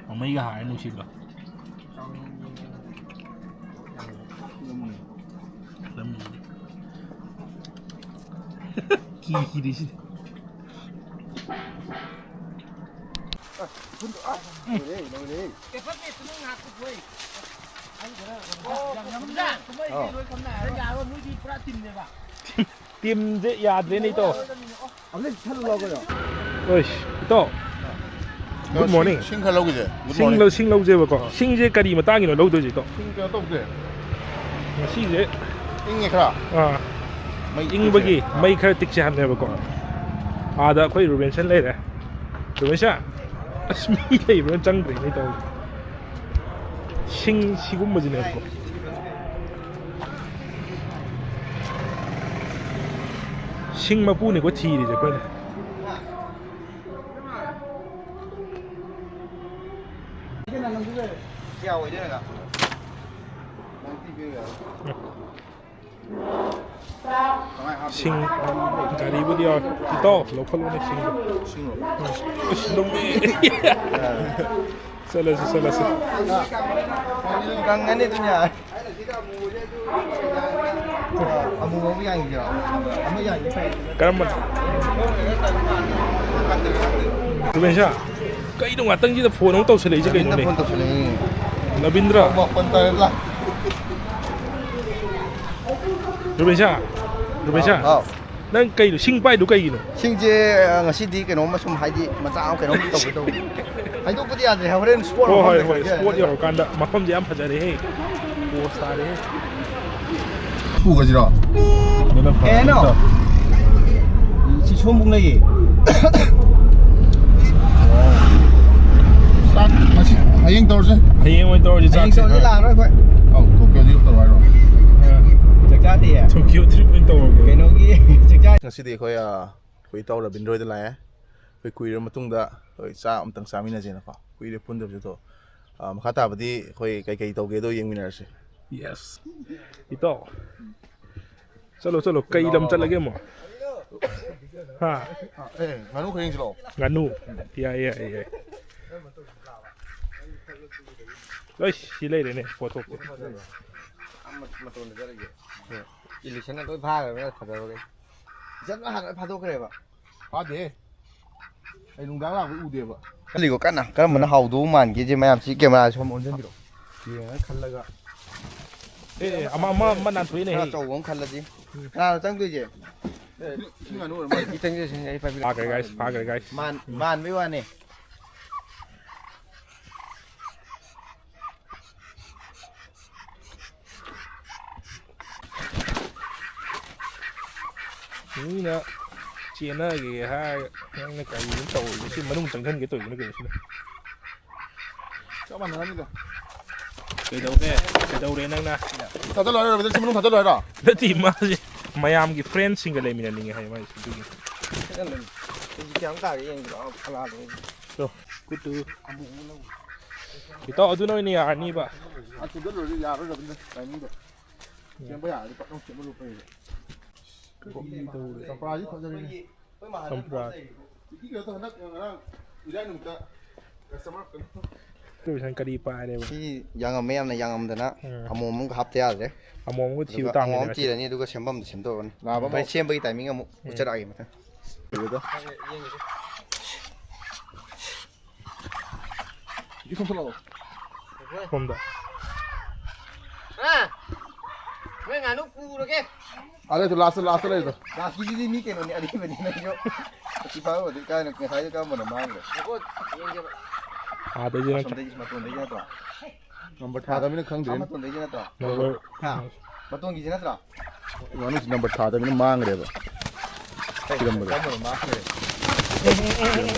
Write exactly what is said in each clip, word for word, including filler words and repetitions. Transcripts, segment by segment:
ꯃꯃꯩꯒ ꯍꯥꯏꯔ ꯅꯨꯡꯁꯤꯕ꯫ ꯀꯤ ꯀꯤꯔꯤꯁꯤꯗꯤ꯫ ꯇꯤꯝꯁꯦ ꯌꯥꯗ꯭ꯔꯦꯅꯦ, ꯏꯇꯥꯎ꯫ ꯑꯣꯏ, ꯏꯇꯥꯎ꯫ Good morning꯫ ꯁꯤꯡ ꯈꯔ ꯂꯧꯈꯤꯁꯦ꯫ Good ꯁꯤꯡ morning꯫ ꯂꯧ-, ꯁꯤꯡ ꯂꯧꯖꯦꯕꯀꯣ꯫ ꯁꯤꯡꯁꯦ ꯀꯔꯤ ꯃꯇꯥꯡꯒꯤꯅꯣ ꯂꯧꯗꯣꯏꯁꯦ, ꯏꯇꯥꯎ? ꯁꯤꯡ ꯀꯩꯅꯣ ꯇꯧꯁꯦ꯫ ꯉꯁꯤꯁꯦ ꯏꯪꯉꯦ ꯈꯔ꯫ ꯑꯥ꯫ ꯃꯩ ꯏꯪꯕꯒꯤ ꯇꯤꯛꯁꯦ꯫ ꯃꯩ ꯈꯔ ꯇꯤꯛꯁꯦ ꯍꯥꯏꯕꯅꯦꯕꯀꯣ꯫ ꯑꯥꯗ ꯑꯩꯈꯣꯏ ꯔꯨꯕꯦꯟꯁꯟ ꯂꯩꯔꯦ꯫ ꯔꯨꯕꯦꯟꯁꯟ! ꯑꯁ, ꯃꯤ ꯂꯩꯕ꯭ꯔꯥ ꯆꯪꯗ꯭ꯔꯤꯅꯦ, ꯇꯧꯔꯤꯁꯦ꯫ ꯁꯤꯡ ꯁꯤꯒꯨꯝꯕꯁꯤꯅꯦꯕꯀꯣ꯫ ꯁꯤꯡ ꯃꯄꯨꯅꯤꯀꯣ ꯊꯤꯔꯤꯁꯦ ꯑꯩꯈꯣꯏꯅ꯫ ꯀꯌꯥ ꯑꯣꯏꯗꯣꯏꯅꯣ? ꯁꯤꯡ ꯒꯥꯔꯤꯕꯨꯗꯤ ꯌꯥꯎꯔꯦ꯫ ꯏꯇꯥꯎ, ꯂꯧꯈꯠꯂꯣꯅꯦ ꯁꯤꯡꯗꯣ꯫ ꯁꯤꯡꯂꯣ? ꯎꯝ꯫ ꯑꯁ, ꯂꯨꯝꯃꯦ꯫ ꯆꯠꯂꯁꯤ, ꯆꯠꯂꯁꯤ꯫ ꯀꯪꯉꯅꯤ ꯑꯗꯨꯝ ꯌꯥꯔꯦ꯫ ꯑꯃꯨꯕ ꯑꯃ ꯌꯥꯟꯒꯦꯔꯣ? ꯑꯃ ꯌꯥꯟꯒꯦ ꯇꯧ꯫ ꯀꯔꯝꯕꯅꯣ? ꯔꯨꯕꯦꯟꯁꯥ, ꯀꯩꯅꯣ ꯉꯥꯛꯇꯪꯁꯤꯗ ꯐꯣꯟ ꯑꯃꯨꯛ ꯇꯧꯁꯜꯂꯛꯏꯁꯦ ꯀꯩꯅꯣꯅꯦ? ꯐꯣꯟ ꯇꯧꯁꯜꯂꯛꯏ꯫ ꯅꯕꯤꯟꯗ꯭ꯔ? ꯃꯥꯄꯟ ꯇꯥꯔꯦ ꯂꯥ꯫ ꯔꯨꯕꯦꯟꯁꯥ, ꯔꯨꯕꯦꯟꯁꯥ꯫ ꯍꯥꯎ꯫ ꯅꯪ ꯀꯩꯅꯣ ꯁꯤꯡ ꯄꯥꯏꯗꯨ ꯀꯩꯒꯤꯅꯣ? ꯁꯤꯡꯁꯦ, ꯑ, ꯉꯁꯤꯗꯤ ꯀꯩꯅꯣꯝꯃ ꯁꯨꯝ ꯍꯥꯏꯗꯤ ꯃꯆꯥ ꯑꯃ ꯀꯩꯅꯣꯝ ꯇꯧꯒꯦ ꯇꯧꯕ꯫ ꯍꯥꯏꯗꯣꯛꯄꯗꯤ ꯌꯥꯗ꯭ꯔꯦ, ꯍꯣꯔꯦꯟ spot ꯍꯣꯏ, ꯍꯣꯏ, ꯃꯐꯝꯗ ꯍꯣꯏ, ꯇꯧꯁꯦ꯫ Spot ꯌꯧꯔꯀꯥꯟꯗ꯫ ꯃꯐꯝꯁꯦ ꯌꯥꯝ ꯐꯖꯔꯦꯍꯦ꯫ Pose ꯇꯥꯔꯦꯍꯦ꯫ ꯄꯨꯈ꯭ꯔꯁꯤꯔꯣ? ꯑꯗꯨꯅ ꯐꯔꯦ꯫ ꯀꯩꯅꯣ? ꯁꯤ ꯁꯣꯝꯕꯨꯡ ꯂꯩꯌꯦ꯫ ꯆꯥꯛ ꯉꯁꯤ, ꯍꯌꯦꯡ ꯇꯧꯔꯁꯦ꯫ ꯍꯌꯦꯡ ꯑꯣꯏꯅ ꯇꯧꯔꯁꯤ ꯍꯌꯦꯡ ꯆꯥꯛꯁꯦ꯫ ꯇꯧꯔꯁꯦ, ꯂꯥꯛꯑꯔꯣꯏ ꯑꯩꯈꯣꯏ꯫ ꯑꯧ, ꯇꯣꯀꯤꯌꯣꯗꯤ ꯇꯧꯔꯣ ꯍꯥꯏꯔꯣ? ꯑ, ꯆꯥꯛ ꯆꯥꯗꯦꯌꯦ꯫ ꯇꯣꯀꯤꯌꯣ trip ꯑꯣꯏꯅ ꯇꯧꯔꯒꯦ꯫ ꯀꯩꯅꯣꯒꯤ ꯆꯥꯛ ꯆꯥ- ꯉꯁꯤꯗꯤ ꯑꯩꯈꯣꯏ, ꯑ, ꯑꯩꯈꯣꯏ ꯏꯇꯥꯎ ꯔꯕꯤꯟꯗ꯭ꯔ ꯍꯣꯏꯗ ꯂꯥꯛꯑꯦ꯫ ꯑꯩꯈꯣꯏ ꯀꯨꯏꯔꯕ ꯃꯇꯨꯡꯗ ꯑꯩꯈꯣꯏ ꯆꯥꯛ ꯑꯝꯇꯪ ꯆꯥꯃꯤꯟꯅꯁꯦꯅꯀꯣ꯫ ꯀꯨꯏꯔꯦ ꯄꯨꯟꯗꯕꯁꯨ ꯑꯗꯣ꯫ ꯑ, ꯃꯈꯥ ꯇꯥꯕꯗꯤ ꯑꯩꯈꯣꯏ ꯀꯩꯀꯩ ꯇꯧꯒꯦꯗꯣ ꯌꯦꯡꯃꯤꯟꯅꯔꯁꯦ꯫ Yes꯫ ꯏꯇꯥꯎ꯫ ꯆꯠꯂꯣ, ꯆꯠꯂꯣ꯫ ꯀꯩ ꯂꯝ ꯆꯠꯂꯒꯦ ꯑꯃꯨꯛ? ꯍꯥ? ꯑꯦ, ꯉꯥꯅꯨ ꯈꯔ ꯌꯦꯡꯁꯤ ꯂꯥꯛꯑꯣ꯫ ꯉꯥꯅꯨ? ꯌꯥꯏ, ꯌꯥꯏ, ꯌꯥꯏ꯫ ꯂꯣꯏ ꯁꯤ ꯂꯩꯔꯦꯅꯦ, ꯄꯣꯠꯊꯣꯛꯇꯤ꯫ ꯃꯇꯣꯟꯗ ꯆꯠꯂꯤꯒꯦ꯫ ꯏꯂꯤꯁꯟꯅ ꯂꯣꯏ ꯐꯥꯈ꯭ꯔꯕꯅꯤꯅ ꯐꯖꯕꯈꯩ꯫ ꯏꯆꯟ ꯂꯣꯏ ꯍꯥꯟꯅ ꯂꯣꯏ ꯐꯥꯗꯣꯛꯈ꯭ꯔꯦꯕ꯫ ꯐꯥꯗꯦ꯫ ꯑꯩ ꯅꯨꯡꯗꯥꯡ ꯂꯥꯛꯄ ꯎꯗꯦꯕ꯫ ꯈꯜꯂꯤꯀꯣ ꯀꯟꯅ꯫ ꯀꯔꯝꯕꯅ ꯍꯥꯎꯗꯧ ꯃꯥꯟꯒꯦꯁꯦ ꯃꯌꯥꯝꯁꯤ ꯀꯦꯃꯦꯔꯥꯁꯦ ꯁꯣꯝ ꯑꯣꯟꯁꯤꯟꯕꯤꯔꯣ꯫ ꯌꯦꯡꯉ ꯈꯜꯂꯒ꯫ ꯑꯦ, ꯑꯦ, ꯑꯃ, ꯑꯃ, ꯑꯃ ꯅꯥꯟꯊꯣꯛꯏꯅꯦ, ꯈꯔ ꯍꯦ꯫ ꯑꯆꯧꯕ ꯑꯃ ꯈꯜꯂꯗꯤ꯫ ꯀꯅꯥꯅꯣ ꯆꯪꯗꯣꯏꯁꯦ? ꯁꯤ ꯉꯥꯅꯨ ꯑꯣꯏꯔ ꯃꯥꯜꯂꯦ꯫ ꯁꯤ ꯆꯪꯁꯤꯜꯂꯁꯤ, ꯑꯩ ꯄꯥꯏꯕꯤꯔꯛꯀꯦ꯫ ꯐꯥꯈ꯭ꯔꯦ, guys, ꯐꯥꯈ꯭ꯔꯦ, guys꯫ ꯃꯥꯟ-, ꯃꯥꯟꯕꯩ ꯋꯥꯅꯦ꯫ ꯃꯤꯅ ꯆꯦꯟꯅꯒꯦ ꯍꯥꯏꯔꯒ ꯅꯪꯅ ꯀꯔꯤꯅꯣ ꯇꯧꯔꯤꯁꯦ? ꯁꯤ ꯃꯅꯨꯡ ꯆꯪꯁꯤꯟꯒꯦ ꯇꯧꯔꯤꯁꯤꯅ ꯀꯩꯅꯣ ꯁꯤꯅ? ꯆꯞ ꯃꯥꯟꯅꯔꯝꯅꯤꯗ꯫ ꯀꯩꯗꯧꯔꯦ? ꯀꯩꯗꯧꯔꯦ ꯅꯪꯅ? ꯊꯥꯖꯜꯂꯣ ꯍꯥꯏꯔꯣ, ꯔꯕꯤꯟꯗ꯭ꯔ? ꯁꯤ ꯃꯅꯨꯡ ꯊꯥꯖꯜꯂꯣ ꯍꯥꯏꯔꯣ? ꯅꯠꯇꯦ, ꯃꯥꯁꯦ ꯃꯌꯥꯝꯒꯤ friendꯁꯤꯡꯒ ꯂꯩꯃꯤꯟꯅꯅꯤꯡꯉꯦ ꯍꯥꯏ ꯃꯥꯏꯁꯦ, ꯑꯗꯨꯒꯤ꯫ ꯀꯦꯖꯤ ꯀꯌꯥꯃꯨꯛ ꯇꯥꯒꯦ ꯌꯦꯡꯁꯤꯔꯣ? ꯑꯂꯥꯗꯣ꯫ ꯇꯣ, ꯀꯨꯠꯇꯨ꯫ ꯏꯇꯥꯎ, ꯑꯗꯨꯅ ꯑꯣꯏꯅ ꯌꯥꯔꯅꯤꯕ꯫ ꯑ, ꯁꯤꯗ ꯂꯣꯏꯔꯗꯤ ꯌꯥꯔꯣꯏ, ꯔꯕꯤꯟꯗ꯭ꯔ, timingꯗꯣ꯫ ꯁꯦꯝꯕ ꯌꯥꯔꯗꯤ ꯄꯠ ꯂꯥꯎ ꯁꯦꯝꯕ ꯂꯣꯏ ꯐꯩꯌꯦꯕ꯫ ꯆꯝꯄ꯭ꯔꯥꯁꯤ ꯐꯖꯔꯦꯅꯦ꯫ ꯆꯝꯄ꯭ꯔꯥ꯫ ꯁꯤꯗꯤ ꯀꯩꯅꯣ ꯇꯧ, ꯍꯟꯗꯛ ꯉꯔꯥꯡ ꯏꯔꯥꯏ ꯅꯨꯃꯤꯠꯇ customer ꯀꯩꯅꯣ꯫ ꯀꯔꯤ ꯄꯥꯏꯔꯦꯕ? ꯁꯤ ꯌꯥꯉꯝꯃꯦ, ꯌꯥꯝꯅ ꯌꯥꯉꯝꯗꯅ ꯎꯝ꯫ ꯑꯃꯣꯝ ꯑꯃꯒ ꯍꯥꯞꯇ ꯌꯥꯗ꯭ꯔꯦ꯫ ꯑꯃꯣꯝ ꯑꯃꯒ ꯊꯤꯕ ꯑꯗꯨꯒ ꯑꯃꯣꯝ ꯇꯥꯕꯅꯤꯅꯦ ꯑꯃ ꯉꯁꯤ꯫ ꯊꯤꯔꯅꯤ, ꯑꯗꯨꯒ ꯁꯦꯝꯐꯝꯗ ꯁꯦꯝꯗꯣꯛꯑꯅꯤ꯫ ꯂꯥꯕ ꯑꯃ ꯍꯣꯔꯦꯟ ꯁꯦꯝꯕꯒꯤ timing ꯑꯃꯨꯛ ꯎꯝ꯫ ꯎꯠꯆꯔꯛꯑꯒꯦ ꯃꯊꯪ꯫ ꯂꯣꯏꯔꯦꯗ꯫ ꯁꯣꯝꯗ꯫ ꯍꯥ? ꯅꯣꯏ ꯉꯥꯅꯨ ꯄꯨꯔꯒꯦ꯫ ꯑꯥ, ꯂꯩꯗꯣ, lastꯇ, lastꯇ ꯂꯩꯗꯣ꯫ Lastꯀꯤꯗꯨꯗꯤ ꯃꯤ ꯀꯩꯅꯣꯅꯤ, ꯑꯔꯤꯕꯅꯤ ꯅꯪꯁꯨ꯫ ꯑꯁꯤ ꯐꯥꯔꯨꯔꯗꯤ ꯀꯥꯏꯅ ꯉꯁꯥꯏꯗꯣ ꯀꯔꯝꯕꯅꯣ ꯃꯥꯡꯈ꯭ꯔꯦ? ꯉꯥꯏꯈꯣ, ꯌꯦꯡꯒꯦꯕ꯫ ꯑꯥꯗꯩꯁꯨ ꯅꯠꯇ꯭ꯔꯣ? ꯑꯁꯣꯝꯗꯒꯤ, ꯃꯇꯣꯟꯗꯒꯤ ꯅꯠꯇ꯭ꯔꯣ? Number ꯊꯥꯗꯕꯅꯤꯅ ꯈꯪꯗ꯭ꯔꯦꯅꯦ꯫ ꯑꯥ, ꯃꯇꯣꯟꯗꯒꯤ ꯅꯠꯇ꯭ꯔꯣ? Number ꯍꯥ? ꯃꯇꯣꯟꯒꯤꯁꯤ ꯅꯠꯇ꯭ꯔꯣ? ꯉꯥꯅꯨꯁꯤ number ꯊꯥꯗꯕꯅꯤꯅ ꯃꯥꯡꯈ꯭ꯔꯦꯕ꯫ ꯊꯤꯔꯝꯕꯗꯣ꯫ ꯀꯔꯝꯕꯅꯣ ꯃꯥꯡꯈ꯭ꯔꯦ?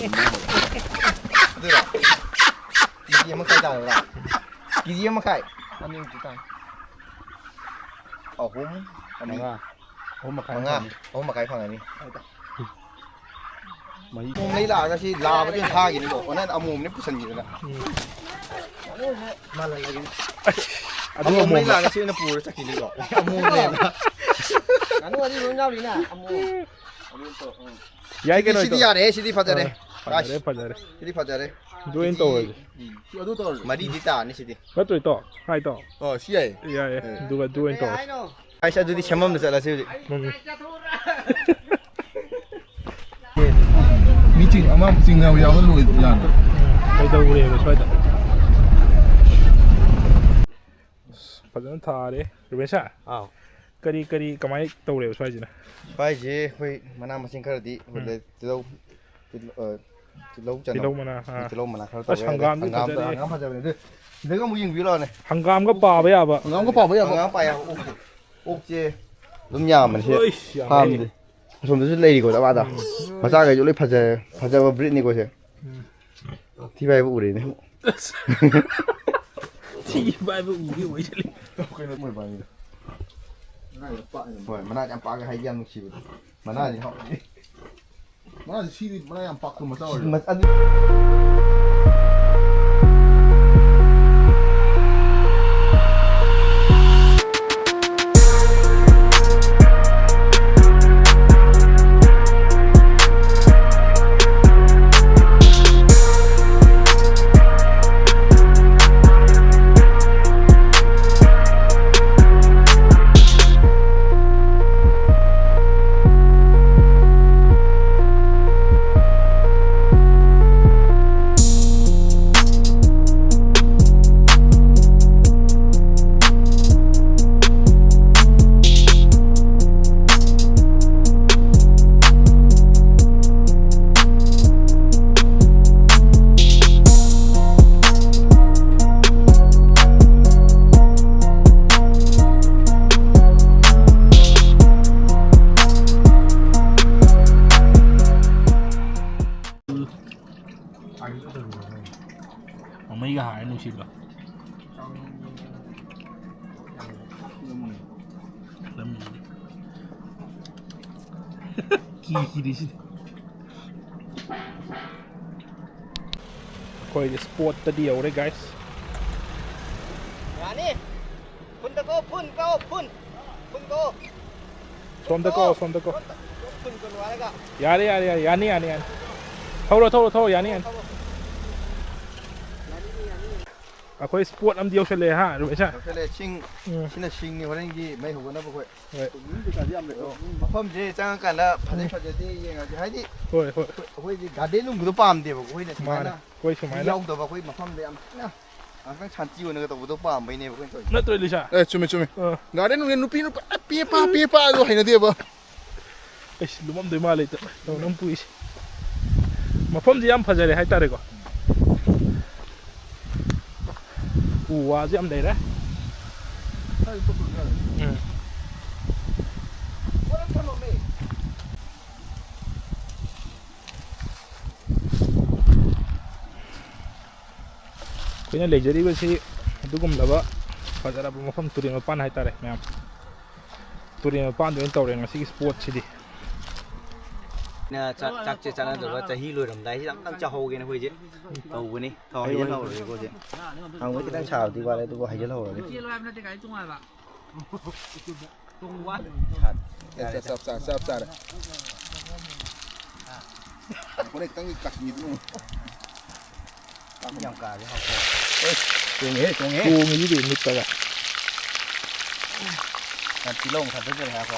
ꯑꯗꯨꯔꯣ? ꯀꯦꯖꯤ ꯑꯃ ꯃꯈꯥꯏ ꯇꯥꯔꯕ꯭ꯔꯥ? ꯀꯦꯖꯤ ꯑꯃ ꯃꯈꯥꯏ꯫ ꯑꯅꯤꯃꯨꯛꯇꯤ ꯇꯥꯅꯤ꯫ ꯑꯍꯨꯝ, ꯑꯅꯤ꯫ ꯃꯉꯥ꯫ ꯑꯍꯨꯝ ꯃꯈꯥꯏ ꯃꯉꯥ꯫ ꯐꯪꯉꯤ꯫ ꯑꯍꯨꯝ ꯃꯈꯥꯏ ꯐꯪꯉꯅꯤ꯫ ꯃꯍꯤ ꯑꯃꯣꯝ ꯂꯩ ꯂꯥꯛꯑꯒ ꯁꯤ ꯂꯥꯕꯗꯤ ꯑꯣꯏꯅ ꯊꯥꯈꯤꯅꯤꯀꯣ꯫ ꯑꯣ, ꯅꯪ ꯑꯃꯣꯝꯅꯦ ꯄꯨꯁꯟꯈꯤꯗꯅ꯫ ꯎꯝ꯫ ꯑꯗꯨ ꯑꯃꯣꯝ ꯂꯩ ꯑꯃꯣꯝ ꯂꯥꯛꯑꯒ ꯁꯤ ꯑꯣꯏꯅ ꯄꯨꯔ ꯆꯠꯈꯤꯅꯤꯀꯣ꯫ ꯑꯃꯣꯝꯅꯦꯅ꯫ ꯉꯥꯅꯨ ꯑꯅꯤ ꯂꯣꯏ ꯌꯥꯎꯔꯤꯅ꯫ ꯑꯃꯣꯝ꯫ ꯌꯥꯏ ꯁꯤꯗꯤ, ꯀꯩꯅꯣ ꯁꯤꯗꯤ ꯏꯇꯥꯎ꯫ ꯌꯥꯔꯦ, ꯁꯤꯗꯤ ꯐꯖꯔꯦ꯫ ꯑꯥ, ꯐꯖꯔꯦ, ꯐꯖꯔꯦ꯫ ꯁꯤꯗꯤ ꯐꯖꯔꯦ꯫ ꯖꯣꯏꯟ ꯇꯧꯔꯁꯤ꯫ ꯁꯤ ꯑꯗꯨ ꯇꯧꯔꯁꯤ꯫ ꯃꯔꯤꯗꯤ ꯇꯥꯔꯅꯤ ꯁꯤꯗꯤ꯫ ꯅꯠꯇ꯭ꯔꯣ ꯏꯇꯥꯎ? ꯍꯥꯏ ꯏꯇꯥꯎ꯫ ꯑꯣ, ꯁꯤ ꯌꯥꯏꯌꯦ꯫ ꯌꯥꯏꯌꯦ꯫ ꯑꯗꯨꯒ ꯖꯣꯏꯟ ꯇꯧꯔꯁꯤ꯫ ꯑꯩꯁ, ꯑꯗꯨꯗꯤ ꯁꯦꯝꯐꯝꯗ ꯆꯠꯂꯁꯤ ꯍꯧꯖꯤꯛ꯫ ꯎꯝ꯫ ꯃꯤ ꯆꯤꯡ ꯑꯃ ꯆꯤꯡꯅꯕ ꯌꯥꯎꯕ ꯂꯣꯏ ꯌꯥꯅꯤ꯫ ꯀꯩꯗꯧꯔꯦꯕ ꯁ꯭ꯋꯥꯏꯗ? ꯑꯁ, ꯐꯖꯅ ꯊꯥꯔꯦ꯫ ꯔꯨꯕꯦꯟꯁꯥ? ꯑꯥꯎ꯫ ꯀꯔꯤ ꯀꯔꯤ ꯀꯃꯥꯏꯅ ꯇꯧꯔꯦꯕ ꯁ꯭ꯋꯥꯏꯁꯤꯅ? ꯁ꯭ꯋꯥꯏꯁꯦ ꯑꯩꯈꯣꯏ ꯃꯅꯥ ꯃꯁꯤꯡ ꯈꯔꯗꯤ ꯎꯝ꯫ ꯍꯨꯜꯂꯦ꯫ ꯇꯤꯜꯍꯧ, ꯇꯤꯜ-, ꯑ, ꯇꯤꯜꯍꯧ ꯆꯅꯝ꯫ ꯇꯤꯜꯍꯧ ꯃꯅꯥ, ꯑꯥ꯫ ꯇꯤꯜꯍꯧ ꯃꯅꯥ ꯈꯔ ꯑꯁ, ꯇꯧꯔꯦ꯫ ꯍꯪꯒꯥꯝꯗꯤ ꯍꯪꯒꯥꯝꯗꯣ, ꯐꯖꯔꯦ꯫ ꯍꯪꯒꯥꯝ ꯐꯖꯕꯅꯦ꯫ ꯑꯗꯨ ꯁꯤꯗꯒ ꯑꯃꯨꯛ ꯌꯦꯡꯕꯤꯔꯛꯑꯣꯅꯦ꯫ ꯍꯪꯒꯥꯝꯒ ꯄꯥꯕ ꯌꯥꯕ꯫ ꯍꯪꯒꯥꯝꯒ ꯄꯥꯕ ꯌꯥꯕ꯫ ꯍꯪꯒꯥꯝ ꯄꯥ ꯌꯥꯕ ꯑꯣꯛꯁꯦ꯫ ꯑꯣꯛꯁꯦ ꯑꯗꯨꯝ ꯌꯥꯝꯕꯅꯦ ꯁꯤꯗ꯫ ꯑꯩꯁ, ꯌꯥꯝꯃꯦ꯫ ꯐꯥꯔꯝꯗꯤ꯫ ꯑꯁꯣꯝꯗꯁꯨ ꯂꯩꯔꯤꯀꯣ ꯗꯃꯥꯗ꯫ ꯎꯝ꯫ ꯃꯆꯥꯈꯩꯁꯨ ꯂꯣꯏ ꯐꯖ-, ꯐꯖꯕ ꯕ꯭ꯔꯤꯠꯅꯤꯀꯣ ꯁꯦ꯫ ꯎꯝ꯫ ꯊꯤ ꯐꯥꯏꯕ ꯎꯔꯦꯅꯦ꯫ ꯑꯁ꯫ ꯊꯤ ꯐꯥꯏꯕ ꯎꯒꯦ ꯑꯣꯏꯁꯤꯜꯂꯤ꯫ ꯀꯩꯅꯣ ꯃꯣꯏ ꯄꯥꯝꯃꯤꯗꯣ꯫ ꯍꯣꯏ, ꯃꯅꯥ ꯌꯥꯝ ꯄꯥꯛꯑꯒ ꯍꯥꯏꯗꯤ ꯌꯥꯝ ꯅꯨꯡꯁꯤꯕꯗꯣ꯫ ꯃꯅꯥꯁꯤ ꯍꯥꯎꯕꯅꯦ꯫ ꯃꯅꯥꯁꯤ ꯁꯤꯗꯤ ꯃꯅꯥ ꯌꯥꯝ ꯄꯥꯛꯄ ꯃꯆꯥ ꯑꯣꯏꯔꯦ꯫ ꯃ-, ꯑꯗꯨ ꯃꯃꯩꯒ ꯍꯥꯏꯔ ꯅꯨꯡꯁꯤꯗ꯭ꯔꯣ? ꯀꯤ ꯀꯤꯔꯤꯁꯤꯗꯤ꯫ ꯑꯩꯈꯣꯏ ꯁ꯭ꯄꯣꯠꯇꯗꯤ ꯌꯧꯔꯦ, ꯒꯥꯏꯁ꯫ ꯌꯥꯅꯤ꯫ ꯐꯨꯟꯗ ꯀꯣ, ꯐꯨꯟ ꯀꯣ, ꯐꯨꯟ꯫ ꯐꯨꯟ ꯀꯣ꯫ ꯁꯣꯝꯗ ꯀꯣ, ꯁꯣꯝꯗ ꯀꯣ꯫ ꯌꯥꯔꯦ, ꯌꯥꯔꯦ, ꯌꯥꯔꯦ, ꯌꯥꯅꯤ, ꯌꯥꯅꯤ, ꯌꯥꯅꯤ꯫ ꯊꯧꯔꯣ, ꯊꯧꯔꯣ, ꯊꯧꯔꯣ, ꯌꯥꯅꯤ, ꯌꯥꯅꯤ꯫ ꯑꯩꯈꯣꯏ ꯁ꯭ꯄꯣꯠ ꯑꯃꯗꯤ ꯌꯧꯁꯜꯂꯛꯑꯦ ꯍꯥ, ꯔꯨꯃꯦꯁꯥ? ꯌꯧꯁꯜꯂꯛꯑꯦ, ꯁꯤꯡ꯫ ꯎꯝ꯫ ꯁꯤꯅ ꯁꯤꯡꯅꯤ ꯍꯣꯔꯦꯟꯒꯤ ꯃꯩ ꯍꯧꯒꯠꯅꯕ ꯑꯩꯈꯣꯏ꯫ ꯍꯣꯏ꯫ ꯃꯤ ꯀꯩꯀꯥꯗꯤ ꯌꯥꯝ ꯂꯩ꯫ ꯃꯐꯝꯁꯦ ꯆꯪꯉꯀꯥꯟꯗ ꯐꯖꯩ ꯎꯝ꯫ ꯐꯖꯗꯦ ꯌꯦꯡꯉꯁꯦ꯫ ꯍꯥꯏꯗꯤ ꯍꯣꯏ, ꯍꯣꯏ꯫ ꯑꯩꯈꯣꯏ, ꯑꯩꯈꯣꯏꯗꯤ ꯒꯥꯔꯗꯦꯟ ꯅꯨꯡꯒꯤꯗꯣ ꯄꯥꯝꯗꯦꯕꯀꯣ ꯑꯩꯈꯣꯏꯅ ꯃꯥꯅꯦ꯫ ꯁꯨꯃꯥꯏꯅ꯫ ꯑꯩꯈꯣꯏ ꯃꯤ ꯁꯨꯃꯥꯏꯅ꯫ ꯌꯥꯎꯗꯕ ꯑꯩꯈꯣꯏ ꯃꯐꯝꯗ ꯌꯥꯝ ꯊꯤꯅ ꯉꯥꯛꯇꯪ ꯁꯥꯟꯇꯤ ꯑꯣꯏꯅꯒ ꯇꯧꯕꯗꯣ ꯄꯥꯝꯕꯩꯅꯦꯕ ꯑꯩꯈꯣꯏꯅ ꯇꯧꯔꯤꯁꯦ꯫ ꯅꯠꯇ꯭ꯔꯣ, ꯏꯂꯤꯁꯥ? ꯑꯦ, ꯆꯨꯝꯃꯦ, ꯆꯨꯝꯃꯦ꯫ ꯑꯥ꯫ ꯒꯥꯔꯗꯦꯟ ꯅꯨꯡꯒꯤ ꯅꯨꯄꯤ ꯅꯨꯄꯥ ꯄꯦꯄꯥ, ꯄꯦꯄꯥ ꯑꯗꯨ ꯍꯩꯅꯗꯦꯕ꯫ ꯑꯩꯁ, ꯂꯨꯝꯃꯝꯗꯣꯏ ꯃꯥꯜꯂꯦ ꯏꯇꯥꯎ, ꯅꯪ ꯄꯨꯏꯁꯦ꯫ ꯃꯐꯝꯁꯦ ꯌꯥꯝ ꯐꯖꯔꯦ ꯍꯥꯏꯇꯥꯔꯦꯀꯣ꯫ ꯎ ꯋꯥꯁꯨ ꯌꯥꯝ ꯂꯩꯔꯦ꯫ ꯎꯝ꯫ ꯑꯩꯈꯣꯏꯅ ꯂꯩꯖꯔꯤꯕꯁꯤ ꯑꯗꯨꯒꯨꯝꯂꯕ ꯐꯖꯔꯕ ꯃꯐꯝ, ꯇꯨꯔꯦꯜ ꯃꯄꯥꯟ ꯍꯥꯏꯇꯥꯔꯦ ꯃꯌꯥꯝ꯫ ꯇꯨꯔꯦꯜ ꯃꯄꯥꯟꯗ ꯑꯣꯏꯅ ꯇꯧꯔꯦ ꯉꯁꯤꯒꯤ ꯁ꯭ꯄꯣꯠꯁꯤꯗꯤ꯫ ꯅ ꯆꯥꯛ, ꯆꯥꯛꯁꯦ ꯆꯥꯅꯗꯕ ꯆꯍꯤ ꯂꯣꯏꯔꯝꯗꯥꯏꯁꯤꯗ ꯑꯝꯇꯪ ꯆꯥꯍꯧꯒꯦꯅ ꯑꯩꯈꯣꯏꯁꯦ ꯇꯧꯕꯅꯤ꯫ ꯊꯥꯎ ꯍꯩꯖꯤꯜꯍꯧꯔꯒꯦꯀꯣ ꯍꯧꯖꯤꯛ꯫ ꯊꯥꯎ ꯈꯤꯇꯪ ꯁꯥꯕꯗꯤ ꯋꯥꯠꯂꯦ, ꯑꯗꯨꯕꯨ ꯍꯩꯖꯤꯜꯍꯧꯔꯒꯦ꯫ ꯆꯞ, ꯆꯞ, ꯆꯞ, ꯆꯞ ꯆꯥꯔꯦ꯫ ꯍꯣꯔꯦꯟ ꯈꯤꯇꯪꯗꯤ ꯀꯥꯁꯤꯟꯈꯤꯗꯣꯏꯅꯤ꯫ ꯌꯥꯝ ꯀꯥꯔꯦ, ꯍꯥꯎꯇꯦ꯫ ꯇꯣꯡꯉꯦꯍꯦ, ꯇꯣꯡꯉꯦꯍꯦ꯫ ꯇꯣꯡꯉꯤꯗꯨꯗꯤ ꯃꯤꯠꯇꯒ꯫ ꯌꯥꯝ ꯇꯤꯜꯍꯧ ꯑꯃ ꯊꯥꯗꯗꯣꯏꯅꯦ, ꯍꯥꯏꯈꯣ꯫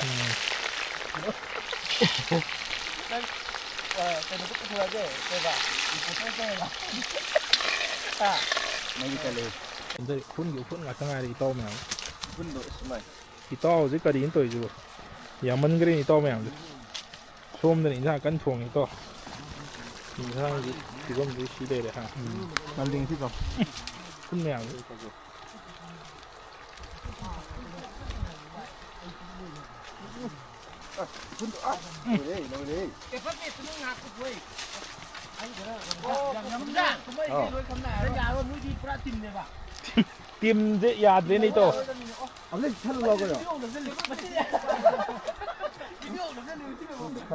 ꯎꯝ꯫ ꯅꯪ, ꯑ, ꯀꯩꯅꯣꯗꯣ ꯄꯨꯊꯣꯔꯛꯑꯒꯦ, ꯀꯩꯕ? ꯔꯤꯄꯣꯔꯇꯔ ꯀꯩꯕ? ꯍꯥ? ꯃꯩ ꯆꯠꯂꯦ꯫ ꯑꯗꯩ ꯎꯐꯨꯟꯒꯤ ꯎꯐꯨꯟ ꯉꯥꯛꯇ ꯉꯥꯏꯔꯦ, ꯏꯇꯥꯎ ꯃꯌꯥꯝ꯫ ꯎꯐꯨꯟꯗꯣ, ꯑꯁ, ꯏꯃꯥꯏ꯫ ꯏꯇꯥꯎ ꯍꯧꯖꯤꯛ ꯀꯔꯤꯅꯣ ꯇꯧꯔꯤꯁꯤꯕꯣ? ꯌꯥꯝꯃꯟꯈ꯭ꯔꯦꯅꯦ, ꯏꯇꯥꯎ ꯃꯌꯥꯝꯁꯦ꯫ ꯁꯣꯝꯗꯅ ꯏꯟꯁꯥꯡ ꯀꯟꯅ ꯊꯣꯡꯉꯤꯀꯣ꯫ ꯏꯟꯁꯥꯡꯒꯤ ꯐꯤꯕꯝꯁꯤ ꯁꯤ ꯂꯩꯔꯦ ꯍꯥ꯫ ꯎꯝ꯫ ꯃꯥꯂꯦꯝꯁꯤꯗ꯫ ꯈꯨꯟ ꯃꯌꯥꯝꯁꯦ꯫ ꯂꯣꯏꯔꯦ, ꯂꯣꯏꯔꯦ꯫ ꯇꯤꯝꯁꯦ ꯌꯥꯗ꯭ꯔꯦꯅꯦ ꯏꯇꯥꯎ꯫ ꯑꯃꯨꯛꯇ ꯊꯜꯂꯨ ꯂꯥꯎ ꯀꯩꯅꯣ꯫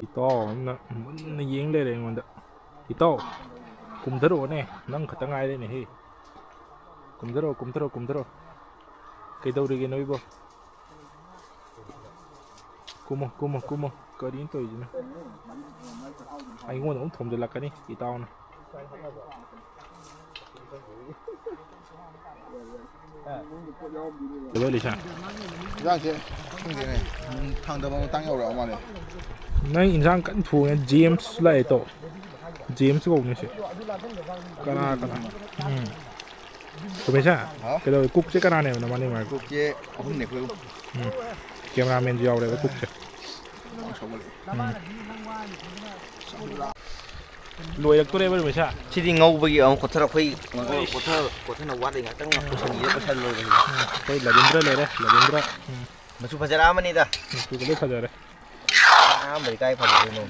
ꯏꯇꯥꯎ ꯑꯃꯅ ꯃꯨꯟꯅ ꯌꯦꯡ ꯂꯩꯔꯦ ꯑꯩꯉꯣꯟꯗ꯫ ꯏꯇꯥꯎ, ꯀꯨꯝꯊꯔꯛꯑꯣꯅꯦ, ꯅꯪ ꯈꯛꯇ ꯉꯥꯏꯔꯦꯅꯦꯍꯦ꯫ ꯀꯨꯝꯊꯔꯛꯑꯣ, ꯀꯨꯝꯊꯔꯛꯑꯣ, ꯀꯨꯝꯊꯔꯛꯑꯣ꯫ ꯀꯩꯗꯧꯔꯤꯒꯦ ꯅꯣꯏꯕꯣ? ꯀꯨꯝꯃꯣ, ꯀꯨꯝꯃꯣ, ꯀꯨꯝꯃꯣ꯫ ꯀꯔꯤꯅꯣ ꯇꯧꯔꯤꯁꯤꯅ? ꯑꯩꯉꯣꯟꯗ ꯑꯃꯨꯛ ꯊꯣꯝꯖꯤꯜꯂꯛꯀꯅꯤ ꯏꯇꯥꯎꯅ꯫ ꯂꯣꯏ ꯂꯩꯁꯥ꯫ ꯏꯟꯖꯥꯡꯁꯦ ꯈꯪꯗꯦꯅꯦ, ꯎꯝ, ꯊꯥꯡꯗꯕ ꯃꯇꯥꯡ ꯌꯧꯔꯛꯑ ꯃꯥꯜꯂꯦ꯫ ꯅꯪ ꯏꯟꯖꯥꯡ ꯀꯟꯅ ꯊꯣꯡꯉꯦ꯫ ꯖꯦꯝꯁ ꯂꯥꯛꯑꯦ ꯇꯧ꯫ ꯖꯦꯝꯁ ꯀꯧꯕꯅꯦ ꯁꯦ꯫ ꯀꯅꯥ ꯀꯅꯥ? ꯎꯝ꯫ ꯔꯣꯃꯦꯁꯥ, ꯍꯥꯎ꯫ ꯀꯩꯗꯧꯔꯤ? ꯀꯨꯛꯁꯦ ꯀꯅꯥꯅꯦꯕ ꯅꯕꯥꯅꯤ ꯃꯔꯛꯇ? ꯀꯨꯛꯁꯦ ꯑꯍꯨꯝꯅꯦ ꯑꯩꯈꯣꯏ ꯑꯍꯨꯝ꯫ ꯎꯝ꯫ ꯀꯦꯃꯦꯔꯥꯃꯦꯟꯁꯨ ꯌꯥꯎꯔꯦꯕ ꯀꯨꯛꯁꯦ꯫ ꯎꯝ꯫ ꯂꯣꯏꯔꯛꯇꯣꯔꯦꯕ ꯔꯣꯃꯦꯁꯥ꯫ ꯁꯤꯗꯤ ꯉꯧꯕꯒꯤ ꯑꯃꯨꯛ ꯀꯣꯠꯊꯔ-, ꯑꯩꯈꯣꯏ ꯉꯧꯕ ꯀꯣꯠꯊ-, ꯀꯣꯠꯊꯅ ꯋꯥꯠꯂꯤ, ꯉꯥꯛꯇꯪ ꯀꯣꯏꯁꯟꯈꯤꯒꯦ, ꯀꯣꯏꯁꯟ ꯂꯣꯏꯕꯒꯤ꯫ ꯎꯝ꯫ ꯑꯩꯈꯣꯏ ꯂꯕꯤꯟꯗ꯭ꯔ ꯂꯩꯔꯦ, ꯂꯕꯤꯟꯗ꯭ꯔ꯫ ꯎꯝ꯫ ꯃꯆꯨ ꯐꯖꯔꯛꯑꯃꯅꯤꯗ꯫ ꯃꯆꯨꯒ ꯂꯣꯏ ꯐꯖꯔꯦ꯫ ꯑꯍꯥꯟꯕꯗꯤ ꯀꯥꯏ ꯐꯖꯗꯣꯏꯅꯣ?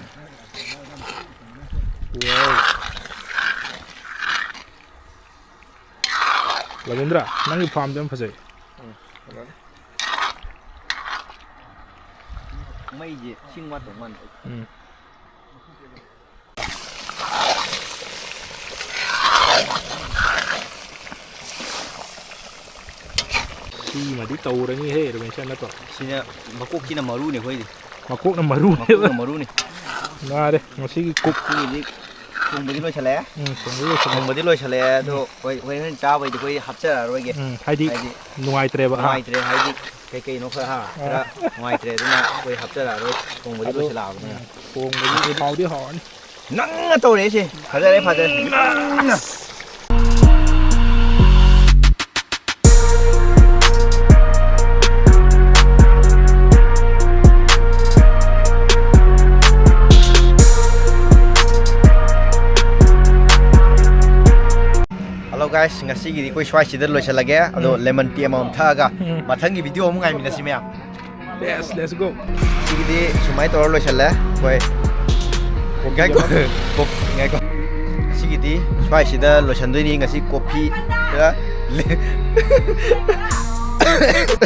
ꯋꯥꯎ꯫ ꯔꯕꯤꯟꯗ꯭ꯔ, ꯅꯪꯒꯤ ꯐꯥꯝꯗꯣ ꯌꯥꯝ ꯐꯖꯩ꯫ ꯎꯝ, ꯐꯖꯅꯤ꯫ ꯃꯩꯁꯦ ꯏꯁꯤꯡ ꯋꯥꯠꯇꯧ ꯃꯥꯟꯕ꯫ ꯎꯝ꯫ ꯁꯤꯃꯗꯤ ꯇꯧꯔꯅꯤꯍꯦ, ꯔꯣꯕꯤꯟꯁꯟ, ꯅꯠꯇ꯭ꯔꯣ? ꯁꯤꯅ ꯃꯀꯣꯛꯁꯤꯅ ꯃꯔꯨꯅꯤ ꯑꯩꯈꯣꯏꯗꯤ꯫ ꯃꯀꯣꯛꯅ ꯃꯔꯨꯅꯦꯕ꯫ ꯃꯀꯣꯛꯅ ꯃꯔꯨꯅꯤ꯫ ꯉꯥꯔꯦ ꯉꯁꯤꯒꯤ ꯀꯨꯛ꯫ ꯁꯤꯒꯤꯗꯤ ꯊꯣꯡꯕꯗꯤ ꯂꯣꯏꯁꯤꯜꯂꯛꯑꯦ꯫ ꯎꯝ, ꯊꯣꯡꯕꯗꯤ ꯂꯣꯏꯁꯤꯜꯂꯛꯑꯦ꯫ ꯊꯣꯡꯕꯗꯤ ꯂꯣꯏꯁꯤꯜꯂꯛꯑꯦ, ꯑꯗꯣ ꯍꯣꯏ, ꯍꯣꯔꯦꯟ ꯆꯥꯕꯩꯗꯤ ꯑꯩꯈꯣꯏ ꯍꯥꯞꯆꯔꯛꯑꯔꯣꯏꯒꯦ꯫ ꯎꯝ, ꯍꯥꯏꯗꯤ ꯍꯥꯏꯗꯤ ꯅꯨꯡꯉꯥꯏꯇ꯭ꯔꯦꯕ, ꯍꯥ? ꯅꯨꯡꯉꯥꯏꯇ꯭ꯔꯦ, ꯍꯥꯏꯗꯤ ꯀꯩ ꯀꯩꯅꯣ ꯈꯔ, ꯍꯥ, ꯑꯥ꯫ ꯈꯔ ꯅꯨꯡꯉꯥꯏꯇ꯭ꯔꯦ, ꯑꯗꯨꯅ ꯑꯩꯈꯣꯏ ꯍꯥꯞꯆꯔꯛꯑꯔꯣꯏ꯫ ꯊꯣꯡꯕꯗꯤ ꯑꯗꯣ, ꯂꯣꯏꯁꯤꯜꯂꯛꯑꯕꯅꯤꯅ꯫ ꯎꯝ, ꯊꯣꯡꯕꯗꯤ ꯍꯥꯎꯗꯤ ꯍꯥꯎꯔꯅꯤ꯫ ꯅꯪꯅ ꯇꯧꯔꯛꯏꯁꯦ꯫ ꯐꯖꯔꯦ, ꯐꯖꯔꯦ꯫ ꯅꯪꯅ꯫ Hello guys, ꯉꯁꯤꯒꯤꯗꯤ ꯑꯩꯈꯣꯏ ꯁ꯭ꯋꯥꯏꯁꯤꯗ ꯂꯣꯏꯁꯤꯜꯂꯒꯦ꯫ ꯑꯗꯣ ꯎꯝ꯫ Lemon tea ꯑꯃꯃꯝ ꯊꯛꯑꯒ ꯎꯝ꯫ ꯃꯊꯪꯒꯤ video ꯑꯃꯨꯛ ꯉꯥꯏꯃꯤꯟꯅꯁꯤ ꯃꯌꯥꯝ꯫ Yes, let's go. ꯁꯤꯒꯤꯗꯤ ꯁꯨꯃꯥꯏꯅ ꯇꯧꯔ ꯂꯣꯏꯁꯤꯜꯂꯦ ꯑꯩꯈꯣꯏ꯫ ꯉꯥꯏꯈꯣ꯫ ꯀꯣꯐ-, ꯉꯥꯏꯈꯣ꯫ ꯁꯤꯒꯤꯗꯤ ꯁ꯭ꯋꯥꯏꯁꯤꯗ ꯂꯣꯏꯁꯤꯟꯗꯣꯏꯅꯤ ꯉꯁꯤ ꯀꯣꯐꯤ꯫